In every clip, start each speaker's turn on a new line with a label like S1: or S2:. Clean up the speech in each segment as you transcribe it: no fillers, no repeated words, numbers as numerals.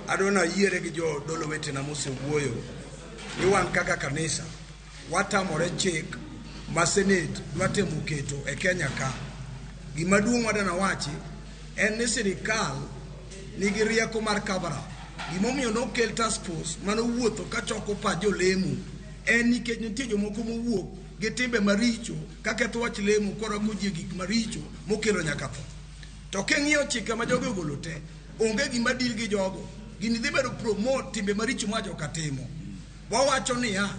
S1: Adwa nayiere gi jodolo wetena mosewuoyo ni wan kaka kanisa watamore chik ma Senate dwa temo keto e Kenya ka. Gima duong' wadwa nawachi en ni sirikal nigi rieko mar cover up. Gimomiyo nokel task force manowuotho kachoko pach jolemo en nikech nitie jomoko mowuok gi timbe maricho kaketho wach lemo korako ji e gik maricho mokelo nyaka tho. To king'iyo chike ma jogi ogolo te, onge gima deal gi jogo. Gini dhi bedo promote timbe maricho ma joka timo. Wawacho niya,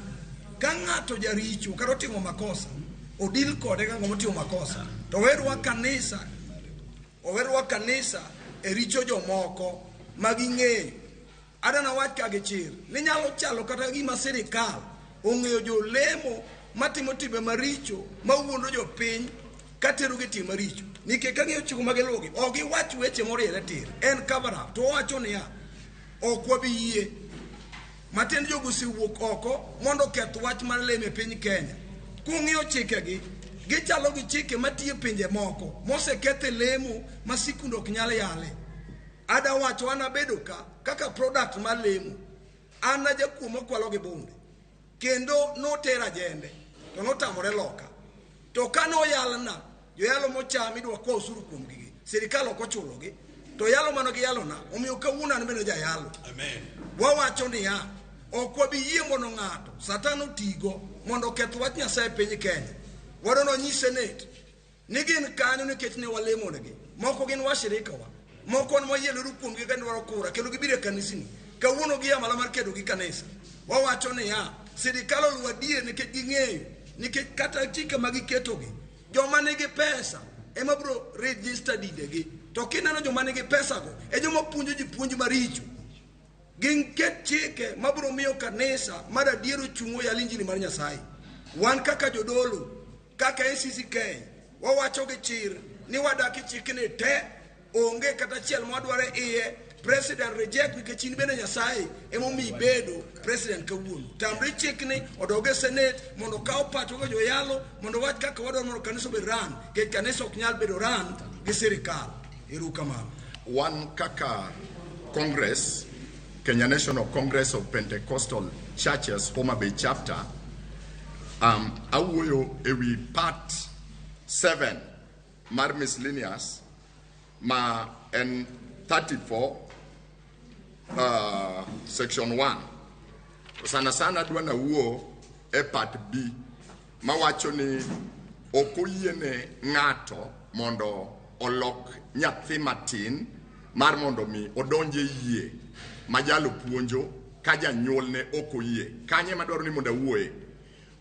S1: ka ng'ato jaricho kata otimo makosa, odil kode ka ng'ama otimo makosa. To owerwa kanisa, owerwa kanisa e richo jomoko ma ging'eyo. Adwa nawach ka gi chir ni nyalo chalo kata gima sirikal ong'eyo jolemo matimo timbe maricho mawuondo jopiny katero gi tim maricho. Nikech kang'iyo chike ma giluwogi, ok giwach weche moriere tir. En cover up. To wawacho niya, ok wabi yie. Matiende jogo osewuok oko mondo oketh wach mar lemo e piny Kenya. Kung'iyo chikegi, gichalo gi chike matiyo e pinje moko moseketh e lemo ma sikunde ok nyal yale. Ada wacho an abedo ka kaka product mar lemo. An a jakuo makwalo gi bunde. Kendo notera jende to notamore loka. To ka noyalna, joyalo mocham idwa kwa osuru kuom gigi. Sirikal ok ochulogi. To yalo mano giyalona, omiyo kawuono an bende jayalo.
S2: Amen.
S1: Wawacho niya, ok wabi yie mondo ng'ato Satan otigo mondo oketh wach Nyasaye e piny Kenya. Wadwa nonyis Senate ni gin kanyo nikech ne walemonegi. Moko gin washirika wa. Moko wan wayie lwedo kuomgi ka dwaro kura kendo gibiro e kanisni. Kawuono gia malo mar kedo gi kanisa. Wawacho niya, sirikal oluwo adier nikech ging'eyo nikech kata chike ma giketogi joma nigi pesa ema biro register dindegi. To kineno joma nigi pesa go e joma puonjo ji puonj maricho. Gin ket chike mabiro miyo kanisa mar adier ochung' oyal injili mar Nyasaye. Wan kaka jodolo, kaka ACCK, wawacho gi chir ni wadaki chikni te, onge kata achiel mwadwaro e iye. President reject nikech in bende Nyasaye emomiyo ibedo president kawuono. Tamri chikni odog e Senate mondo okaw pachwa kaka joyalo mondo wach kaka wadwaro mondo kanisa obed run, nikech kanisa ok nyal bedo run gi sirikal. Erokamano.
S3: Wan kaka Congress, Kenya National Congress of Pentecostal Churches, Homa Bay Chapter, awuoyo ewi part 7 mar miscellaneous ma en 34 section 1. To sana sana adwa nawuo e part B mawacho ni ok oyiene ng'ato mondo olok nyathi matin mar mondo mi odonj e yie ma jalo puonjo ka janyuolne ok oyie. Kanye madwaro ni mondo awuoye.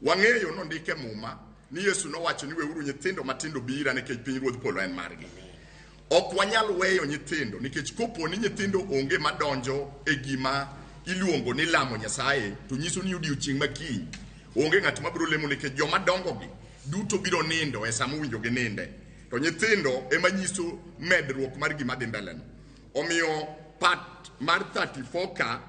S3: Wang'eyo nondik e Muma ni Yesu nowacho ni weuru nyithindo matindo bi ira nikech piny ruodh polo en margi. Ok wanyal weyo nyithindo nikech kopo ni nyithindo onge madonjo e gima iluongo ni lamo Nyasaye to nyiso ni odiochieng' ma kiny onge ng'at mabiro lemo nikech joma dongogi duto biro nindo e sama owinjo gininde. To nyithindo ema nyiso medruok mar gima dhi mbele no. Omiyo part mar 34 ka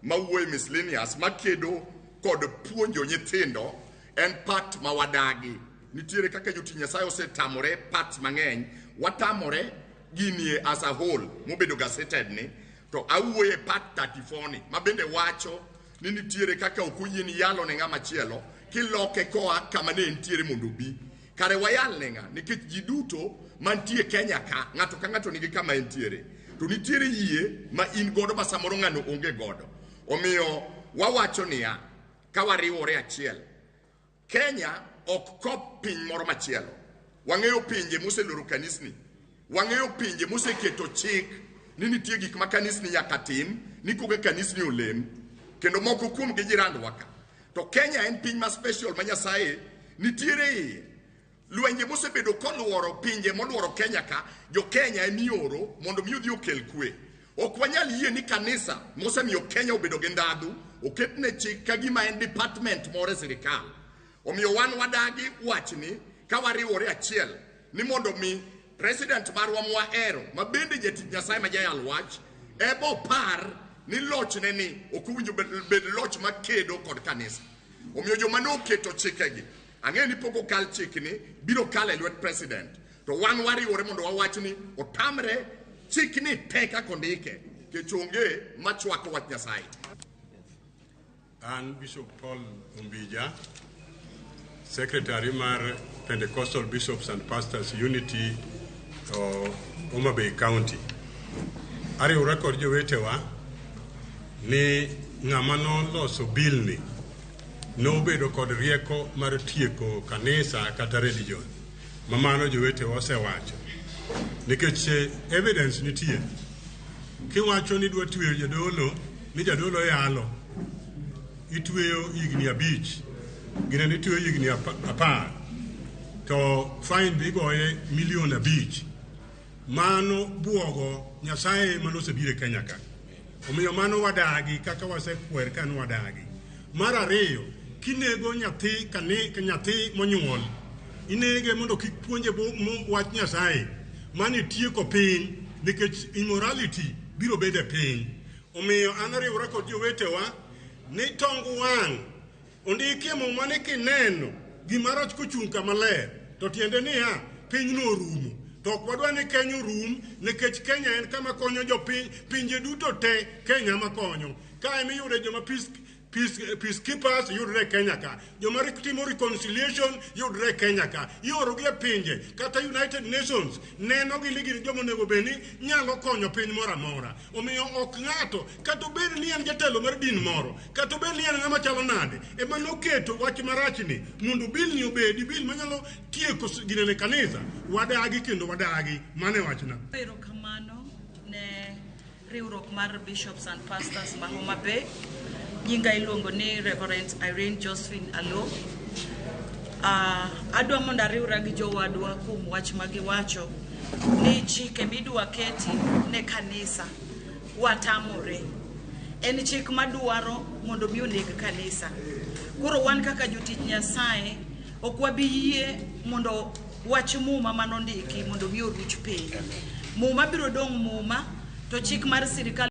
S3: mawuoyo e miscellaneous makedo kod puonjo nyithindo en part ma wadagi. Nitiere kaka jotich Nyasaye osetamore parts mang'eny, watamore ginie as a whole mobedo gazetted ni, to awuoyo e part 34 ni mabende wacho ni nitiere kaka ok oyieni yalo ne ng'ama chielo kiloke koa kama ne entiere mondo obi. Kare wayal ne ng'a? Nikech ji duto mantie Kenya ka, ng'ato ka ng'ato nigi kama entiere. To nitiere yie ma in godo ma samoro ng'ano onge godo. Omiyo wawacho niya, ka wariwore achiel, Kenya ok kop piny moro machielo. Wang'eyo pinje moseloro kanisni. Wang'eyo pinje moseketo chik ni nitie gik ma kanisni nyaka tim ni koka kanisni olem. Kendo moko kuomgi jirandwa ka. To Kenya en piny ma special ma Nyasaye nitiere iye. Lwenje mosebedo koluoro pinje moluoro Kenya ka, jo Kenya emioro mondo mi odhi okel kwe. Ok wanyal yie ni kanisa mosemiyo Kenya obedo gi ndhadhu oketne chik ka gima en department moro e sirikal. Omiyo wan wadagi wachni ka wariwore achiel ni mondo mi president marwa mwahero ma bende jatich Nyasaye ma jayal wach ebo par ni lochne ni ok owinjo bed loch makedo kod kanisa. Omiyo joma noketo chikegi, ang'eyo ni pok okal chikni, biro kalo e lwet president. To wan wariwore mondo wawach ni otamre chikni te kaka ondike. Kech onge machwako wach Nyasaye.
S2: An Bishop Paul Ombija, Secretary mar Pentecostal Bishops and Pastors Unity Homa Bay County. Ariwora kod jowetewa ni ng'ama noloso bill ni nobedo kod rieko mar tieko kanisa kata religion. Ma mano jowetewa osewacho. Nikech evidence nitie. Kiwacho ni idwa tweyo jadolo, ni jadolo yalo, itweyo higni 5, gine itweyo higni 10, to fine be igoye milion 5. Mano buogo Nyasaye manosebiro e Kenya ka. Omiyo mano wadagi kaka wasekwer ka nwadagi. Mar ariyo, kinego nyathi kani nyathi monyuol, inege mondo kik puonje wach Nyasaye. Mano itieko piny nikech immorality biro bedo e piny. Omiyo an ariwora kod jowetewa ni tong wang' ondikie Muma ni kineno gima rach kochung' kama ler to tiende niya pinyno orumo. To ok wadwa ni Kenya orum nikech Kenya en kama konyo jopiny, pinje duto te Kenya ema konyo. Ka ema iyude joma peacekeepers yudore e Kenya ka. Joma timo reconciliation yudore e Kenya ka. Iorogi e pinje kata United Nations neno gi ni gin joma onego bed ni nyalo konyo piny moro amora. Omiyo ok ng'ato kata obed ni en jatelo mar din moro, kata obed ni en ng'ama chalo nade, ema noketo wach marachni mondo bill ni obedi bill manyalo tieko ginene kanisa. Wadagi kendo wadagi. Mano e wachna.
S4: Erokamano ne riwruok mar Bishops and Pastors ma Homa Bay. Nyinga iluongo ni Reverend Irene Josephine Alo. Adwa mondo ariwra gi jowadwa kuom wach ma giwacho ni chike midwa keti ne kanisa watamore. En chik madwaro mondo mi oneg kanisa. Koro wan kaka jotich Nyasaye ok wabi yie mondo wach Muma manondiki mondo mi oruch piny. Muma biro dong' Muma to chik mar sirikal